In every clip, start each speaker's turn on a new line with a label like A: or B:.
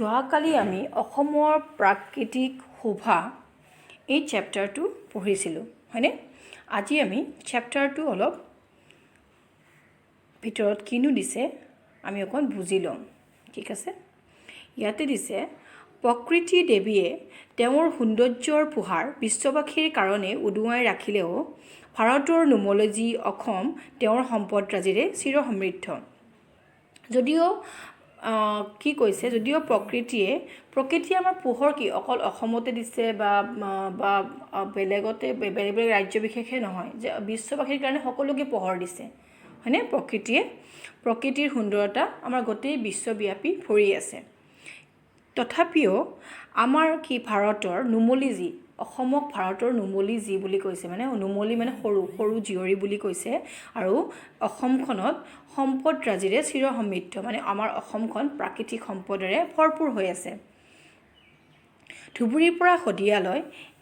A: যোৱাকালি আমি অসমৰ প্ৰাকৃতিক শোভা এই চেপ্টাৰটো পঢ়িছিলোঁ, হয়নে? আজি আমি চেপ্টাৰটো অলপ ভিতৰত কিনো দিছে আমি অকণ বুজি ল'ম, ঠিক আছে? ইয়াতে দিছে, প্ৰকৃতি দেৱীয়ে তেওঁৰ সৌন্দৰ্যৰ পোহাৰ বিশ্ববাসীৰ কাৰণে উদুৱাই ৰাখিলেও ভাৰতৰ নুমলী অসম তেওঁৰ সম্পদৰাজিৰে চিৰসমৃদ্ধ। যদিও কি কৈছে, যদিও প্ৰকৃতিয়ে আমাৰ পোহৰ কি অকল অসমতে দিছে বা বা বেলেগতে বেলেগ বেলেগ ৰাজ্য বিশেষে নহয়, যে বিশ্ববাসীৰ কাৰণে সকলোকে পোহৰ দিছে, হয়নে? প্ৰকৃতিৰ সুন্দৰতা আমাৰ গোটেই বিশ্বব্যাপী ভৰি আছে। তথাপিও আমাৰ কি ভাৰতৰ নুমলী যি, অসমক ভাৰতৰ নুমলী যি বুলি কৈছে, মানে নুমলী মানে সৰু সৰু জীয়ৰী বুলি কৈছে। আৰু অসমখনত সম্পদৰাজিৰে চিৰসমৃদ্ধ, মানে আমাৰ অসমখন প্ৰাকৃতিক সম্পদেৰে ভৰপূৰ হৈ আছে। ধুবুৰীৰ পৰা শদিয়ালৈ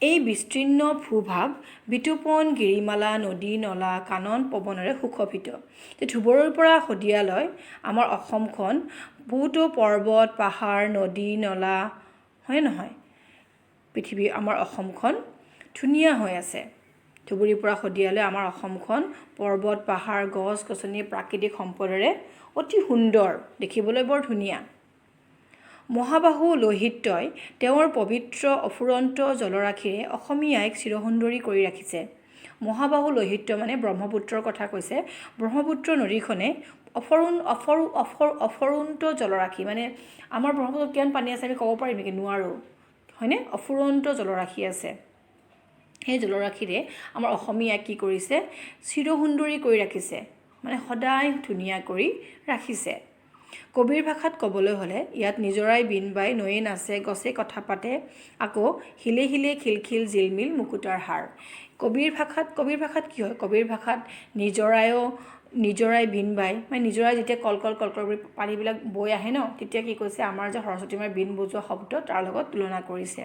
A: এই বিস্তীৰ্ণ ভূভাগ বিতোপন গিৰিমালা, নদী নলা, কানন পৱনেৰে সুশোভিত। ধুবুৰীৰ পৰা শদিয়ালৈ আমাৰ অসমখন বহুতো পৰ্বত, পাহাৰ, নদী নলা, হয়নে নহয়? পৃথিৱী আমাৰ অসমখন ধুনীয়া হৈ আছে। ধুবুৰীৰ পৰা শদিয়ালৈ আমাৰ অসমখন পৰ্বত, পাহাৰ, গছ গছনি, প্ৰাকৃতিক সম্পদেৰে অতি সুন্দৰ, দেখিবলৈ বৰ ধুনীয়া। মহাবাহু লৌহিত্যই তেওঁৰ পবিত্ৰ অফুৰন্ত জলৰাশিৰে অসমী আইক চিৰসুন্দৰী কৰি ৰাখিছে। মহাবাহু লৌহিত্য মানে ব্ৰহ্মপুত্ৰৰ কথা কৈছে। ব্ৰহ্মপুত্ৰ নদীখনে অফুৰন্ত জলৰাশি, মানে আমাৰ ব্ৰহ্মপুত্ৰত কিমান পানী আছে আমি ক'ব পাৰিম নেকি? নোৱাৰোঁ, হয়নে? অফুৰন্ত জলৰাশি আছে। সেই জলৰাশিৰে আমাৰ অসমীয়াই কি কৰিছে, চিৰসুন্দৰী কৰি ৰাখিছে, মানে সদায় ধুনীয়া কৰি ৰাখিছে। কবিৰ ভাষাত ক'বলৈ হ'লে ইয়াত নিজৰাই বীণ বাই, নৈয়ে নাচে, গছে কথা পাতে, আকৌ শিলে শিলে খিলখিল জিলমিল মুকুতাৰ হাৰ। কবিৰ ভাষাত কি হয়? কবিৰ ভাষাত নিজৰাই বীণ বাই, মানে নিজৰাই যেতিয়া কলকল কলকল কৰি পানীবিলাক বৈ আহে ন, তেতিয়া কি কৈছে, আমাৰ যে সৰস্বতী মাৰ বীণ বজোৱা শব্দ তাৰ লগত তুলনা কৰিছে।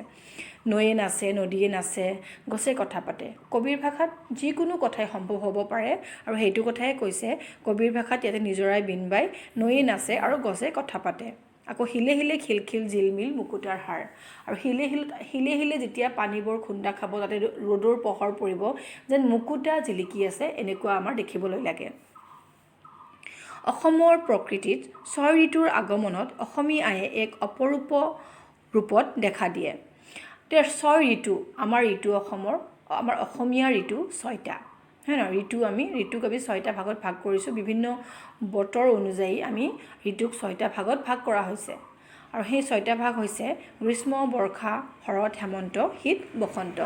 A: নৈয়ে নাচে, নদীয়ে নাচে, গছে কথা পাতে। কবিৰ ভাষাত যিকোনো কথাই সম্ভৱ হ'ব পাৰে আৰু সেইটো কথাই কৈছে। কবিৰ ভাষাত ইয়াতে নিজৰাই বীণ বাই, নৈয়ে নাচে আৰু গছে কথা পাতে, আকৌ শিলে শিলে খিলখিল জিলমিল মুকুতাৰ হাৰ। আৰু শিলে শিলে যেতিয়া পানীবোৰ খুন্দা খাব, তাতে ৰ'দৰ পোহৰ পৰিব, যেন মুকুতা জিলিকি আছে, এনেকুৱা আমাৰ দেখিবলৈ লাগে। অসমৰ প্ৰকৃতিত ছয় ঋতুৰ আগমনত অসমী আয়ে এক অপৰূপ ৰূপত দেখা দিয়ে। এতিয়া ছয় ঋতু, আমাৰ ঋতু অসমৰ, আমাৰ অসমীয়া ঋতু ছয়টা, হয় নহয়? ঋতুক আমি ছয়টা ভাগত ভাগ কৰিছোঁ। বিভিন্ন বতৰ অনুযায়ী আমি ঋতুক ছয়টা ভাগত ভাগ কৰা হৈছে। আৰু সেই ছয়টা ভাগ হৈছে গ্ৰীষ্ম, বৰ্ষা, শৰৎ, হেমন্ত, শীত, বসন্ত।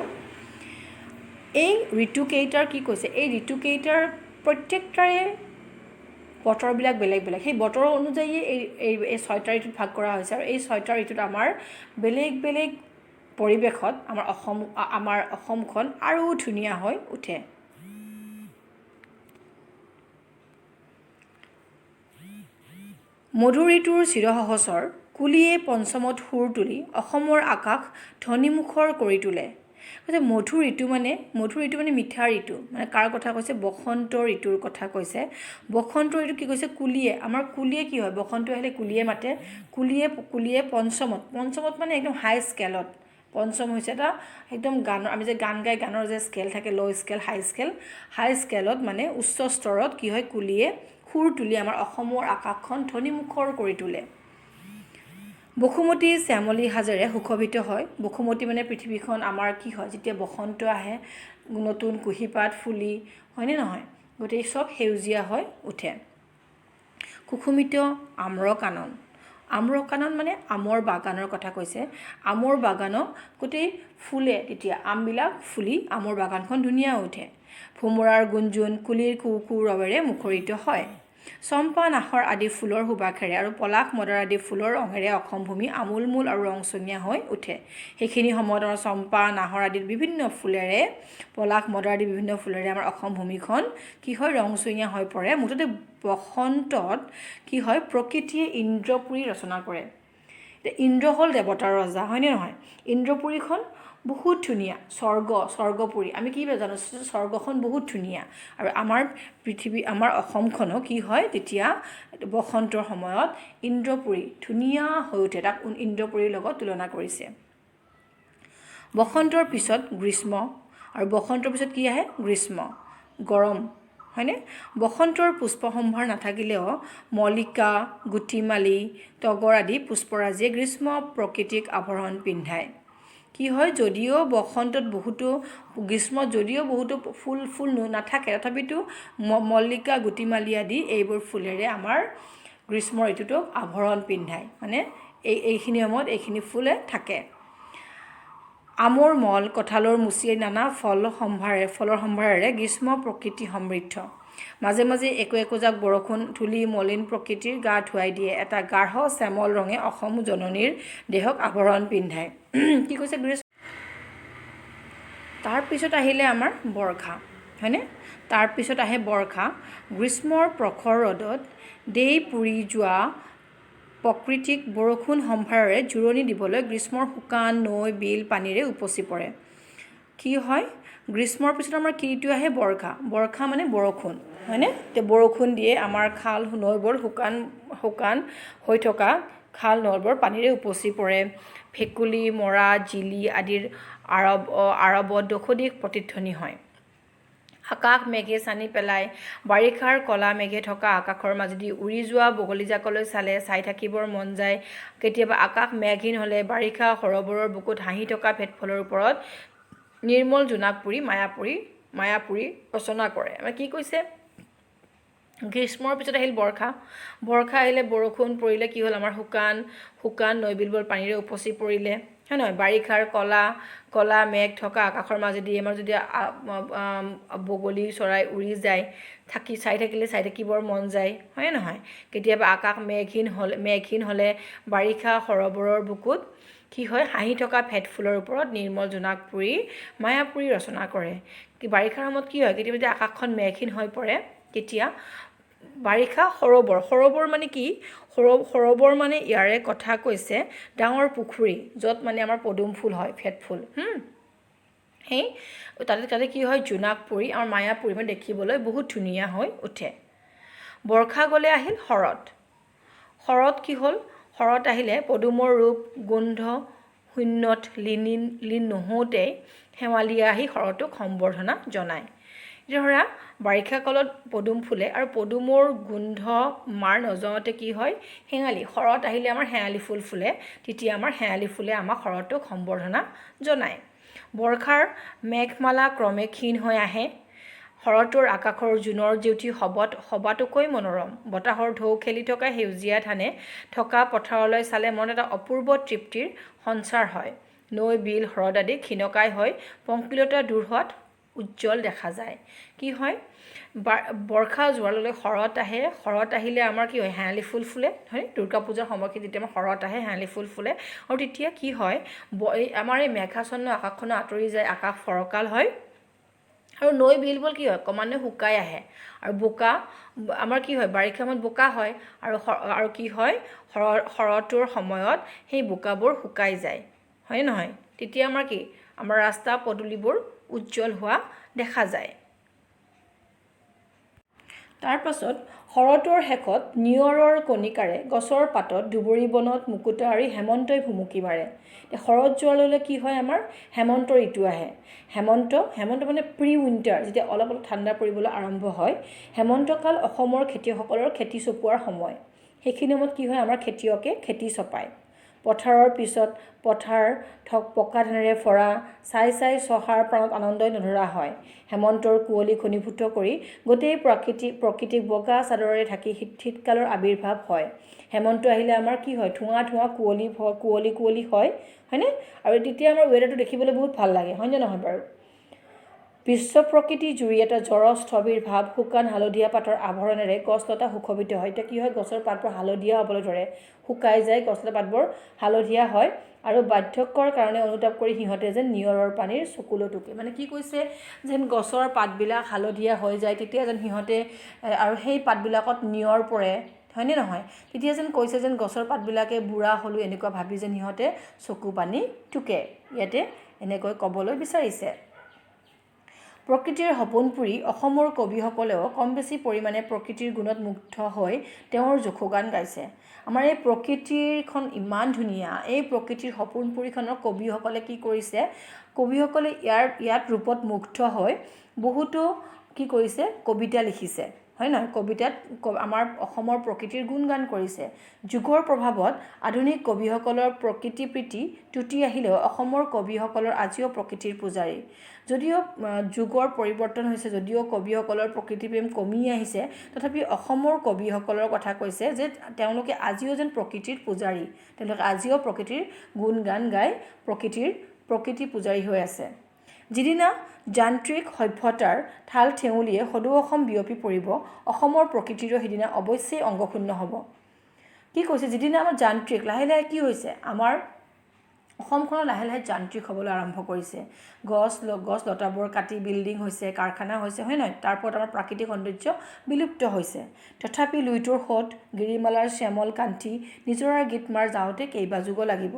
A: এই ঋতুকেইটাৰ কি কৈছে, এই ঋতুকেইটাৰ প্ৰত্যেকটাৰে বতৰবিলাক বেলেগ বেলেগ। সেই বতৰৰ অনুযায়ীয়ে এই ছয়টা ঋতুত ভাগ কৰা হৈছে। আৰু এই ছয়টা ঋতুত আমাৰ বেলেগ বেলেগ পৰিৱেশত আমাৰ অসমখন আৰু ধুনীয়া হৈ উঠে। মধুৰ ঋতুৰ চিৰসহচৰ কুলিয়ে পঞ্চমত সুৰ তুলি অসমৰ আকাশ ধ্বনিমুখৰ কৰি তোলে। কৈছে মধুৰ ঋতু মানে, মধুৰ ঋতু মানে মিঠা ঋতু, মানে কাৰ কথা কৈছে? বসন্ত ঋতুৰ কথা কৈছে। বসন্ত ঋতু কি কৈছে? কুলিয়ে, আমাৰ কুলিয়ে কি হয়, বসন্ত আহিলে কুলিয়ে মাতে। কুলিয়ে পঞ্চমত, পঞ্চমত মানে একদম হাই স্কেলত। পঞ্চম হৈছে এটা একদম গানৰ, আমি যে গান গাই গানৰ যে স্কেল থাকে, ল' স্কেল, হাই স্কেল, হাই স্কেলত মানে উচ্চ স্তৰত কি হয়, কুলিয়ে সুৰ তুলি আমাৰ অসমৰ আকাশখন ধ্বনিমুখৰ কৰি তোলে। বসুমতী শ্যামলী সাজেৰে সুশোভিত হয়। বসুমতী মানে পৃথিৱীখন আমাৰ কি হয়, যেতিয়া বসন্ত আহে নতুন কুঁহিপাত ফুলি, হয়নে নহয়, গোটেই চব সেউজীয়া হৈ উঠে। কুসুমিত আম্ৰকানন, আম্ৰকানন মানে আমৰ বাগানৰ কথা কৈছে। আমৰ বাগানত গোটেই ফুলে, তেতিয়া আমবিলাক ফুলি আমৰ বাগানখন ধুনীয়া উঠে। ভোমোৰাৰ গুঞ্জন, কুলিৰ কু কু ৰৱেৰে মুখৰিত হয়। চম্পা, নাহৰ আদি ফুলৰ সুবাসেৰে আৰু পলাশ, মদাৰ আদি ফুলৰ ৰঙেৰে অসম ভূমি আমোলমোল আৰু ৰংচঙীয়া হৈ উঠে। সেইখিনি সময়ত আমাৰ চম্পা, নাহৰ আদি বিভিন্ন ফুলেৰে, পলাশ, মদাৰ আদি বিভিন্ন ফুলেৰে আমাৰ অসম ভূমিখন কি হয়, ৰংচঙীয়া হৈ পৰে। মুঠতে বসন্তত কি হয়, প্ৰকৃতিয়ে ইন্দ্ৰপুৰী ৰচনা কৰে। এতিয়া ইন্দ্ৰ হ'ল দেৱতাৰ ৰজা, হয়নে নহয়? ইন্দ্ৰপুৰীখন বহুত ধুনীয়া। স্বৰ্গ, স্বৰ্গপুৰী আমি কি জানো, স্বৰ্গখন বহুত ধুনীয়া। আৰু আমাৰ পৃথিৱী, আমাৰ অসমখনো কি হয় তেতিয়া বসন্তৰ সময়ত ইন্দ্ৰপুৰী ধুনীয়া হৈ উঠে, তাক ইন্দ্ৰপুৰীৰ লগত তুলনা কৰিছে। বসন্তৰ পিছত গ্ৰীষ্ম, আৰু বসন্তৰ পিছত কি আহে? গ্ৰীষ্ম, গৰম, হয়নে? বসন্তৰ পুষ্পসম্ভাৰ নাথাকিলেও মল্লিকা, গুটিমালী, তগৰ আদি পুষ্পৰাজিয়ে গ্ৰীষ্ম প্ৰকৃতিক আভৰণ পিন্ধায়। কি হয়, যদিও বসন্তত বহুতো, গ্ৰীষ্মত যদিও বহুতো ফুল ফুল নাথাকে, তথাপিতো মল্লিকা, গুটিমালী আদি এইবোৰ ফুলেৰে আমাৰ গ্ৰীষ্ম ঋতুটোক আভৰণ পিন্ধায়। মানে এইখিনি সময়ত এইখিনি ফুলে থাকে। আমৰ মল, কঁঠালৰ মুচিৰ নানা ফলৰ সম্ভাৰেৰে গ্ৰীষ্ম প্ৰকৃতি সমৃদ্ধ। মাজে মাজে একো একোজাক বৰষুণ ধূলি মলিন প্ৰকৃতিৰ গা ধুৱাই দিয়ে। এটা গাঢ় শ্যামল ৰঙে অসম জননীৰ দেহক আভৰণ পিন্ধায়। কি কৈছে? গ্ৰীষ্ম। তাৰপিছত আহিলে আমাৰ বৰ্ষা, হয়নে? তাৰপিছত আহে বৰ্ষা। গ্ৰীষ্মৰ প্ৰখৰ ৰ'দত দেই পুৰি যোৱা প্ৰকৃতিক বৰষুণ সম্ভাৰেৰে জোৰণি দিবলৈ গ্ৰীষ্মৰ শুকান নৈ বিল পানীৰে উপচি পৰে। কি হয়, গ্ৰীষ্মৰ পিছত আমাৰ কি ঋতু আহে? বৰ্ষা। বৰ্ষা মানে বৰষুণ, হয়নে? এতিয়া বৰষুণ দিয়ে, আমাৰ খাল নৈবোৰ শুকান শুকান হৈ থকা খাল নৈবোৰ পানীৰে উপচি পৰে। ভেকুলী, মৰা, জিলি আদিৰ আৰৱত দশোদিশ প্ৰতিধ্বনি হয়। আকাশ মেঘে ছানি পেলাই। বাৰিষাৰ ক'লা মেঘে থকা আকাশৰ মাজেদি উৰি যোৱা বগলীজাকলৈ চালে চাই থাকিবৰ মন যায়। কেতিয়াবা আকাশ মেঘহীন হ'লে বাৰিষা সৰোবৰৰ বুকুত হাঁহি থকা ভেটফলৰ ওপৰত নিৰ্মল জোনাক পুৰি মায়াপুৰী ৰচনা কৰে। মানে কি কৈছে, গ্ৰীষ্মৰ পিছত আহিল বৰ্ষা। বৰ্ষা আহিলে বৰষুণ পৰিলে কি হ'ল, আমাৰ শুকান শুকান নৈ বিলবোৰ পানীৰে উপচি পৰিলে, হয় নহয়? বাৰিষাৰ ক'লা ক'লা মেঘ থকা আকাশৰ মাজেদি আমাৰ যদি বগলী চৰাই উৰি যায়, চাই থাকিলে চাই থাকিবৰ মন যায়, হয়নে নহয়? কেতিয়াবা আকাশ মেঘহীন হ'লে বাৰিষা সৰোবৰৰ বুকুত কি হয়, হাঁহি থকা ভেট ফুলৰ ওপৰত নিৰ্মল জোনাক পুৰি মায়াপুৰী ৰচনা কৰে। কি বাৰিষাৰ সময়ত কি হয়, কেতিয়াবা যদি আকাশখন মেঘহীন হৈ পৰে, তেতিয়া বাৰিষা সৰোবৰ, সৰোবৰ মানে কি? সৰোবৰ মানে ইয়াৰে কথা কৈছে ডাঙৰ পুখুৰী, য'ত মানে আমাৰ পদুম ফুল হয়, ভেট ফুল। সেই তাতে তাতে কি হয়, জোনাক পৰি আমাৰ মায়াপুৰী মানে দেখিবলৈ বহুত ধুনীয়া হৈ উঠে। বৰ্ষা গ'লে আহিল শৰৎ। শৰৎ কি হ'ল, শৰৎ আহিলে পদুমৰ ৰূপ গোন্ধ শূন্যত লীন নহওঁতেই শেৱালিয়ে আহি শৰতক সম্বৰ্ধনা জনায়। এতিয়া ধৰা বাৰিষা কালত পদুম ফুলে আৰু পদুমৰ গোন্ধ মাৰ নযাওঁতে কি হয়, শেৱালি, শৰৎ আহিলে আমাৰ শেৱালি ফুল ফুলে, তেতিয়া আমাৰ শেৱালি ফুলে আমাক শৰতক সম্বৰ্ধনা জনায়। বৰ্ষাৰ মেঘমালা ক্ৰমে ক্ষীণ হৈ আহে। শৰতৰ আকাশৰ জোনৰ জেউতি সবাতোকৈ মনোৰম। বতাহৰ ঢৌ খেলি থকা সেউজীয়া ধানে থকা পথাৰলৈ চালে মনত এটা অপূৰ্ব তৃপ্তিৰ সঞ্চাৰ হয়। নৈ বিল হ্ৰদ আদি ক্ষীণকায় হৈ পংকিলতা দূৰ হোৱাত উজ্জ্বল দেখা যায়। কি হয়, বৰ্ষা যোৱাৰ লগে লগে শৰৎ আহে। শৰৎ আহিলে আমাৰ কি হয়, শেৱালি ফুল ফুলে, হয়নে? দুৰ্গা পূজাৰ সময়খিনিত যেতিয়া আমাৰ শৰৎ আহে, শেৱালি ফুল ফুলে। আৰু তেতিয়া কি হয়, আমাৰ এই মেঘাচ্ছন্ন আকাশখনো আঁতৰি যায়, আকাশ ফৰকাল হয় আৰু নৈ বিলবোৰ কি হয়, ক্ৰমান্বয়ে শুকাই আহে। আৰু বোকা আমাৰ কি হয়, বাৰিষা সময়ত বোকা হয় আৰু কি হয়, শৰতৰ সময়ত সেই বোকাবোৰ শুকাই যায়, হয়নে নহয়? তেতিয়া আমাৰ কি, আমাৰ ৰাস্তা পদূলিবোৰ উজ্জ্বল হোৱা দেখা যায়। তাৰপাছত শৰতৰ শেষত নিয়ৰৰ কণিকাৰে গছৰ পাতত, দুবৰি বনত মুকুতা আৰি হেমন্তই ভুমুকি মাৰে। শৰৎ যোৱাৰ লগে লগে কি হয়, আমাৰ হেমন্ত ঋতু আহে। হেমন্ত, হেমন্ত মানে প্ৰি উইণ্টাৰ, যেতিয়া অলপ অলপ ঠাণ্ডা পৰিবলৈ আৰম্ভ হয়। হেমন্তকাল অসমৰ খেতিয়কসকলৰ খেতি চপোৱাৰ সময়। সেইখিনি সময়ত কি হয়, আমাৰ খেতিয়কে খেতি চপায়। পথাৰৰ পিছত পথাৰ থক পকা ধানেৰে ভৰা চাই চাই চহাৰ প্ৰাণত আনন্দই নধৰা হয়। হেমন্তৰ কুঁৱলী ঘনীভূত কৰি গোটেই প্ৰকৃতিক বগা চাদৰেৰে ঢাকি শীতকালৰ আৱিৰ্ভাৱ হয়। হেমন্ত আহিলে আমাৰ কি হয়, ধোঁৱা ধোঁৱা কুঁৱলী কুঁৱলী কুঁৱলী হয়, হয়নে? আৰু তেতিয়া আমাৰ ৱেডাৰটো দেখিবলৈ বহুত ভাল লাগে, হয়নে নহয় বাৰু? বিশ্ব প্ৰকৃতি জুৰি এটা জড় স্থবিৰ ভাৱ, শুকান হালধীয়া পাতৰ আভৰণেৰে গছ লতা সুশোভিত হয়। এতিয়া কি হয়, গছৰ পাতবোৰ হালধীয়া হ'বলৈ ধৰে, শুকাই যায়, গছ লতা পাতবোৰ হালধীয়া হয় আৰু বাৰ্ধক্যৰ কাৰণে অনুতাপ কৰি সিহঁতে যেন নিয়ৰৰ পানীৰ চকুলো টুকে। মানে কি কৈছে, যেন গছৰ পাতবিলাক হালধীয়া হৈ যায়, তেতিয়া যেন সিহঁতে আৰু সেই পাতবিলাকত নিয়ৰ পৰে, হয়নে নহয়? তেতিয়া যেন কৈছে যেন গছৰ পাতবিলাকে বুঢ়া হ'লো এনেকুৱা ভাবি যেন সিহঁতে চকু পানী টুকে। ইয়াতে এনেকৈ ক'বলৈ বিচাৰিছে। প্ৰকৃতিৰ সপোনপুৰী অসমৰ কবিসকলেও কম বেছি পৰিমাণে প্ৰকৃতিৰ গুণত মুগ্ধ হৈ তেওঁৰ যশোগান গাইছে। আমাৰ এই প্ৰকৃতিৰখন ইমান ধুনীয়া, এই প্ৰকৃতিৰ সপোনপুৰীখনৰ কবিসকলে কি কৰিছে? কবিসকলে ইয়াত ৰূপত মুগ্ধ হৈ বহুতো কি কৰিছে? কবিতা লিখিছে, হয় নহয়? কবিতাত আমাৰ অসমৰ প্ৰকৃতিৰ গুণগান কৰিছে। যুগৰ প্ৰভাৱত আধুনিক কবিসকলৰ প্ৰকৃতি প্ৰীতি টুটি আহিলেও অসমৰ কবিসকলৰ আজিও প্ৰকৃতিৰ পূজাৰী। যদিও যুগৰ পৰিৱৰ্তন হৈছে, যদিও কবিসকলৰ প্ৰকৃতি প্ৰেম কমি আহিছে, তথাপি অসমৰ কবিসকলৰ কথা কৈছে যে তেওঁলোকে আজিও যেন প্ৰকৃতিৰ পূজাৰী। তেওঁলোকে আজিও প্ৰকৃতিৰ গুণ গান গাই প্ৰকৃতি পূজাৰী হৈ আছে। যিদিনা যান্ত্ৰিক সভ্যতাৰ ঠাল ঠেঙুলিয়ে সদৌ অসম বিয়পি পৰিব, অসমৰ প্ৰকৃতিৰো সিদিনা অৱশ্যেই অংগক্ষুণ্ণ হ'ব। কি কৈছে? যিদিনা আমাৰ যান্ত্ৰিক, লাহে লাহে কি হৈছে, আমাৰ অসমখনত লাহে লাহে যান্ত্ৰিক হ'বলৈ আৰম্ভ কৰিছে। গছ লতাবোৰ কাটি বিল্ডিং হৈছে, কাৰখানা হৈছে, হয় নহয়? তাৰ ফলত আমাৰ প্ৰাকৃতিক সৌন্দৰ্য বিলুপ্ত হৈছে। তথাপি লুইতৰ সোঁত, গিৰিমালাৰ শ্যামল কান্তি, নিজৰাৰ গীত মাৰ যাওঁতে কেইবা যুগো লাগিব।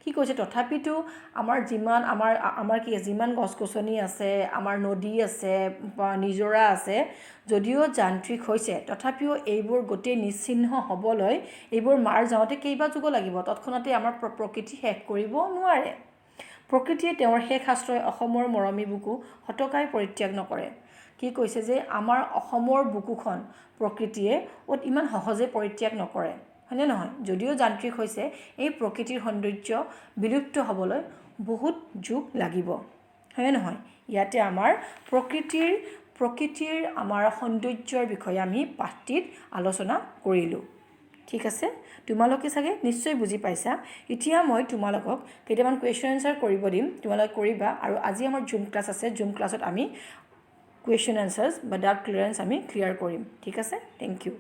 A: কি কৈছে? তথাপিতো আমাৰ যিমান আমাৰ আমাৰ কি যিমান গছ গছনি আছে, আমাৰ নদী আছে বা নিজৰা আছে, যদিও যান্ত্ৰিক হৈছে, তথাপিও এইবোৰ গোটেই নিশ্চিহ্ন হ'বলৈ, এইবোৰ মাৰ যাওঁতে কেইবা যুগো লাগিব। তৎক্ষণাতে আমাৰ প্ৰকৃতি শেষ কৰিব নোৱাৰে। প্ৰকৃতিয়ে তেওঁৰ শেষ আশ্ৰয় অসমৰ মৰমী বুকু সতকাই পৰিত্যাগ নকৰে। কি কৈছে যে আমাৰ অসমৰ বুকুখন প্ৰকৃতিয়ে অত ইমান সহজে পৰিত্যাগ নকৰে, হয়নে নহয়? যদিও যান্ত্ৰিক হৈছে, এই প্ৰকৃতিৰ সৌন্দৰ্য বিলুপ্ত হ'বলৈ বহুত যুগ লাগিব, হয়নে নহয়? ইয়াতে আমাৰ প্ৰকৃতিৰ আমাৰ সৌন্দৰ্যৰ বিষয়ে আমি পাঠটিত আলোচনা কৰিলোঁ। ঠিক আছে, তোমালোকে চাগে নিশ্চয় বুজি পাইছা। এতিয়া মই তোমালোকক কেইটামান কুৱেশ্যন এনচাৰ কৰিব দিম, তোমালোকে কৰিবা। আৰু আজি আমাৰ জুম ক্লাছ আছে, জুম ক্লাছত আমি কুৱেশ্যন এনচাৰ্ছ বা ডাউট ক্লিয়াৰেঞ্চ আমি ক্লিয়াৰ কৰিম। ঠিক আছে, thank U.